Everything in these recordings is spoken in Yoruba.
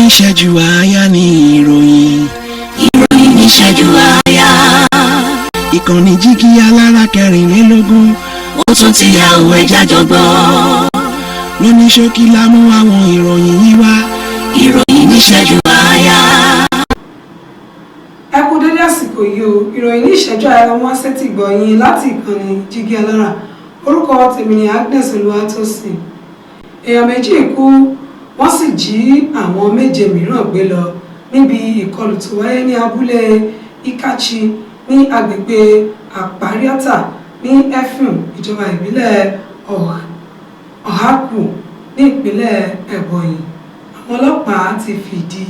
Níṣẹ́jú àáyá ní ìròyìn. Ìròyìn níṣẹ́jú àáyá. Ìkànnì Jígí Alára 24. Ó tún ti yà òwe jájọ gbọ́. Lóní ṣókí la mú àwọn ìròyìn yìí wá. Ìròyìn níṣẹ́jú àáyá. Ẹ kú dédé àsìkò yìí o. Ìròyìn ní ìṣẹ́jú àyà wọn sétí gbọ̀nyìn láti ìkànnì Jígí Alára. Orúkọ tèmi ni Agnes Olúwatósìn. Èèyàn 2 kú, wọ́n sì jí àwọn 7 mìíràn gbé lọ níbi ìkọlù tó wáyé ní abúlé Ikachi ní agbègbè Àpáríátà ní Effium, ìjọba ìbílẹ̀ Ọ̀hákù ní ìpínlẹ̀ Ebonyi. Àwọn ọlọ́pàá ti fìdí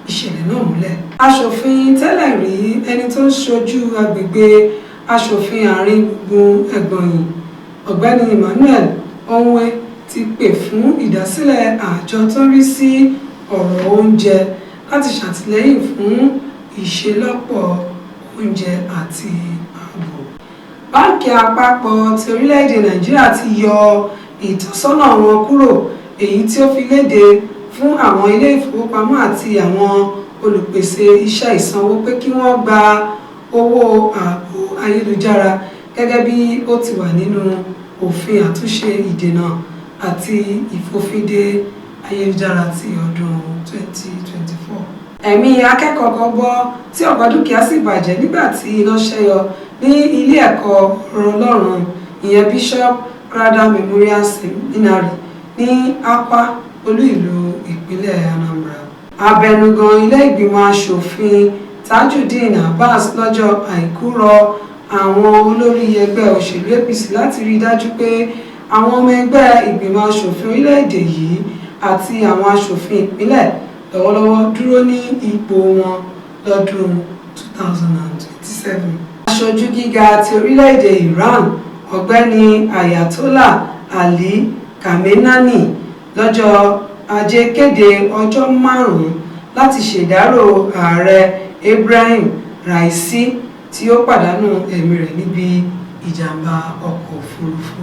ìṣẹ̀lẹ̀ náà múlẹ̀. Aṣòfin tẹ́lẹ̀ rí, ẹni tó ń ṣojú agbègbè aṣòfin àárín gbùngbùn Ebonyi, Ọ̀gbẹ́ni Emmanuel Onwe, ti pè fún ìdásílẹ̀ àjọ tó ń rí sí ọ̀rọ̀ oúnjẹ láti ṣàtìlẹ́yìn fún ìṣelọ́pọ̀ oúnjẹ àti ààbò. Báńkì Àpapọ̀ ti orílẹ̀-èdè Nàìjíríà ti yọ ìtọ́sọ́nà wọn kúrò èyí tí ó fi léde fún àwọn ilé ìfowópamọ́ àti àwọn olùpèsè iṣẹ́ ìsanwó pé kí wọ́n gba owó ààbò ayélujára gẹ́gẹ́ bí ó ti wà nínú Òfin Àtúnṣe Ìdènà àti Ìfòfindè Ayélujára ti ọdún 2024. Ẹ̀mí akẹ́kọ̀ọ́ kan bọ́ tí ọ̀pọ̀ dúkìá sì bàjẹ́ nígbà tí iná ṣẹ́yọ ní ilé ẹ̀kọ́ Ọ̀rọ̀ Ọlọ́run, ìyẹn Bishop Crowther Memorial Seminary ní Awka, olú ìlú ìpínlẹ̀ Anambra. Abẹnugan ilé ìgbìmọ̀ asòfin Tajudeen Abbas lọ́jọ́ Àìkú rọ àwọn olórí ẹgbẹ́ òṣèlú APC láti rí i dájú pé àwọn ọmọ ẹgbẹ́ ìgbìmọ̀ asòfin orílẹ̀-èdè yìí àti àwọn asòfin ìpínlẹ̀ lọ́wọ́lọ́wọ́ dúró ní ipò wọn lọ́dún 2027. Aṣojú gíga ti orílẹ̀-èdè Iran, Ọ̀gbẹ́ni Ayatollah Ali Khamenei, lọ́jọ́ Ajé kéde ọjọ́ 5 láti ṣèdárò Ààrẹ Ebrahim Raisi tí ó pàdánù ẹ̀mí rẹ̀ níbi ìjàmbá ọkọ̀ òfurufú.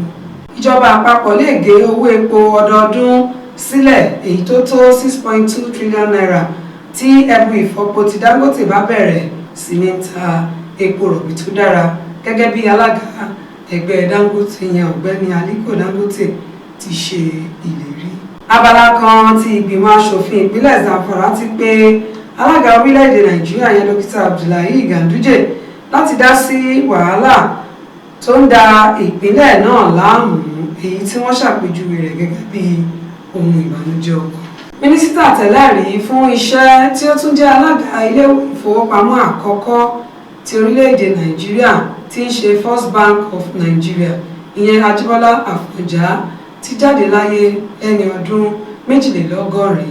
Ìjọba àpapọ̀ lè gé owó epo ọdọọdún sílẹ̀ èyí tó tó ₦6.2 trillion tí ẹbu ìfọpo ti Dangote bá bẹ̀rẹ̀ sí ní ta epo rọ̀bì tó dára, gẹ́gẹ́ bí alága ẹgbẹ́ Dangote yẹn, Ọ̀gbẹ́ni Aliko Dangote, ti ṣe ìlérí. Abala kan ti ìgbìmọ̀ asòfin ìpínlẹ̀ Zamfara ti pé alága orílẹ̀-èdè Nàìjíríà yẹn, Dókítà Abdullahi Ganduje, láti dá sí wàhálà tó ń da ìpínlẹ̀ náà láàmú, èyí tí wọ́n ṣàpèjúwe rẹ̀ gẹ́gẹ́ bí ohun ìbànújẹ́ ọkàn. Mínísítà tẹ́lẹ̀ rí fún iṣẹ́ tí ó tún jẹ́ alága ilé ìfowópamọ́ àkọ́kọ́ ti orílẹ̀-èdè Nàìjíríà, tí ń ṣe First Bank of Nigeria, ìyẹn Ajíbọ́lá Àfọ̀njá, ti jáde láyé lẹ́ni ọdún 82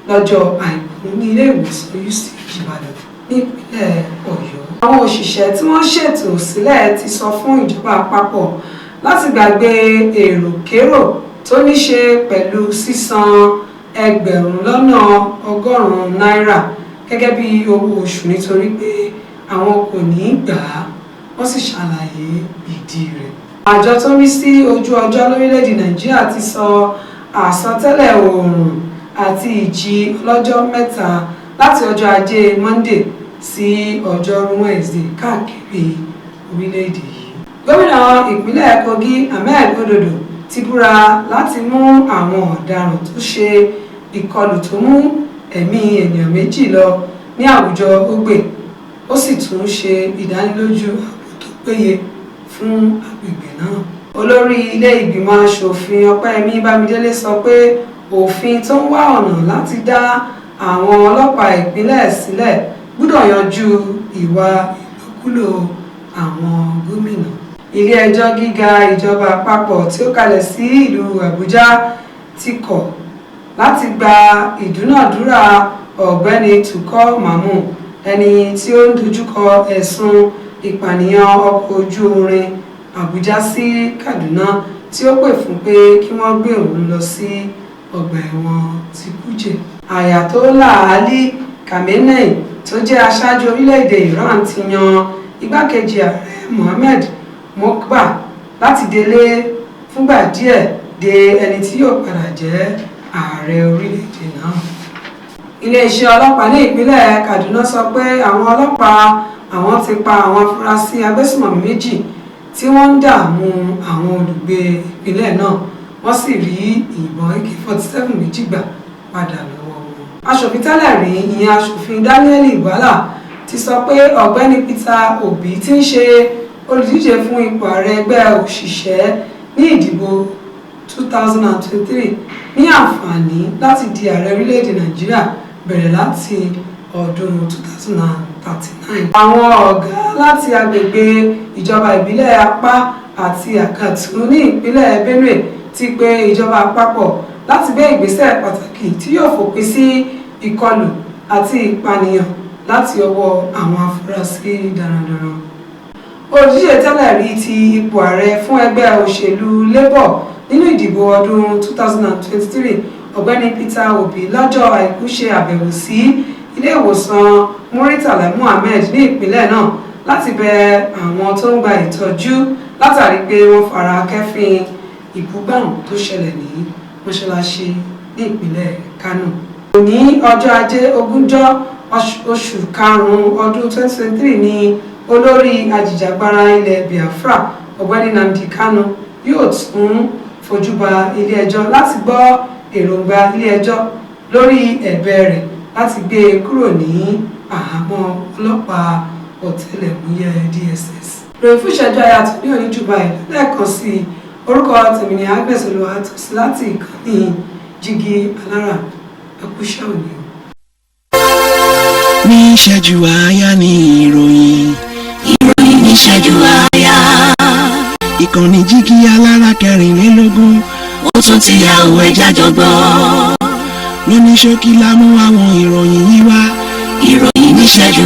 lọ́jọ́ Àìkú ní ilé ìwòsàn UCH Ìbàdàn ní ìpínlẹ̀ Ọ̀yọ́. Àwọn òṣìṣẹ́ tí wọ́n ṣètò sílẹ̀ ti sọ fún ìjọba àpapọ̀ láti gbàgbé èròkérò tó ní ṣe pẹ̀lú sísan 1,100,000 náírà gẹ́gẹ́ bí owó oṣù, nítorí pé àwọn kò ní í gbà á. Wọ́n sì ṣàlàyé ìdí rẹ̀. Àjọ tó ń rí sí ojú ọjọ́ lórílẹ̀‐èdè Nàìjíríà ti sọ àsọtẹ́lẹ̀ oòrùn àti ìjì ọlọ́jọ́ 3 láti ọjọ́ Ajé Monday sí ọjọ́rú Wednesday káàkiri orílẹ̀-èdè yìí. Gómìnà ìpínlẹ̀ Kogi, Ahmed Ododo, ti búra láti mú àwọn ọ̀daràn tó ṣe ìkọlù tó mú ẹ̀mí ènìyàn 2 lọ ní àwùjọ Ogbe, ó sì tún ṣe ìdánilójú ààbò tó péye fún agbègbè náà. Olórí ilé ìgbìmọ̀ asòfin, Ọpẹ́yẹmí Bámidélé, sọ pé òfin tó ń wá ọ̀nà láti dá àwọn ọlọ́pàá ìpínlẹ̀ sílẹ̀ gbọ́dọ̀ yanjú ìwà ìlòkulò àwọn gómìnà. Ilé-ẹjọ́ gíga ìjọba àpapọ̀ tí ó kalẹ̀ sí ìlú Àbújá ti kọ̀ láti gba ìdúnàádúrà Ọ̀gbẹ́ni Tukur Mamu, ẹni tí ó ń dojúkọ ẹ̀sùn ìpànìyàn ọkọ̀ ojú irin Àbújá sí Kaduna, tí ó pè fún pé kí wọ́n gbé òun lọ sí ọgbà ẹ̀wọ̀n ti Kuje. Ayatollah Ali Khamenei tó jẹ́ aṣáájú orílẹ̀-èdè Iran ti yan igbákejì ààrẹ Mohammed Mokhbar láti délé fúngbà díẹ̀ de ẹni tí yóò padà jẹ́ ààrẹ orílẹ̀-èdè náà. Iléeṣẹ́ ọlọ́pàá ní ìpínlẹ̀ Kaduna sọ pé àwọn ọlọ́pàá àwọn ti pa àwọn afurasí agbésùmọ̀mí 2 tí wọ́n ń dààmú àwọn olùgbé ìpínlẹ̀ náà, wọ́n sì rí ìbọn AK-47 méjì gbà padà lọ́wọ́ wọn. Aṣòfin tẹ́lẹ̀ rí, ìyẹn Aṣòfin Daniel Bwala, ti sọ pé Ọ̀gbẹ́ni Peter Obi tí ń ṣe olùdíje fún ipò ààrẹ ẹgbẹ́ òṣìṣẹ́ ní ìdìbò 2023 ní àǹfààní láti di ààrẹ orílẹ̀-èdè Nàìjíríà bẹ̀rẹ̀ láti ọdún 2039. Àwọn ọ̀gá láti agbègbè ìjọba ìbílẹ̀ Apá àti Àkàtún ní ìpínlẹ̀ Benue ti pe ìjọba àpapọ̀ láti gbé ìgbésẹ̀ pàtàkì tí yóò fòpin sí ìkọlù àti ìpànìyàn láti ọwọ́ àwọn afurasí darandaran. Olùdíje tẹ́lẹ̀ rí ti ipò ààrẹ fún ẹgbẹ́ òṣèlú Labour nínú ìdìbò ọdún 2023, Ọ̀gbẹ́ni Peter Obi, lọ́jọ́ Àìkú ṣe àbẹ̀wò sí ilé ìwòsàn Muritala Muhammed ní ìpínlẹ̀ náà láti bẹ àwọn tó ń gba ìtọ́jú látàrí pé wọ́n fara kẹ́fín ìbúgbàmù tó ṣẹlẹ̀ ní mọ́ṣáláṣí ní ìpínlẹ̀ Kánò. Òní, ọjọ́ Ajé, 20 oṣù karùn-ún ọdún 2023 ní olórí ajìjàgbara ilẹ̀ Biafra, Ọ̀gbẹ́ni Nnamdi Kanu, yóò tún fojú ba ilé-ẹjọ́ láti gbọ́ èròǹgbà ilé-ẹjọ́ lórí ẹ̀bẹ̀ rẹ̀ láti gbé e kúrò ní àhámọ́ ọlọ́pàá ọ̀tẹlẹ̀múyẹ́ DSS. Ròyìn fún ìṣẹ́jú àyà tó ní òní jù báyìí. Lẹ́ẹ̀kan sí i, orúkọ tèmi ní Agnes Olúwatósìn láti ìkànnì Jígí Alára. Ẹkúṣẹ́ òní o. Ní ìṣẹ́jú àáyá ní ìròyìn. Ìròyìn níṣẹ́jú àáyá. Ìkànnì Jígí Alára 24. Ó tún ti yà òwe jájọ gbọ́. Lóní ṣókí la mú àwọn ìròyìn yìí wá. Ìròyìn níṣẹ́jú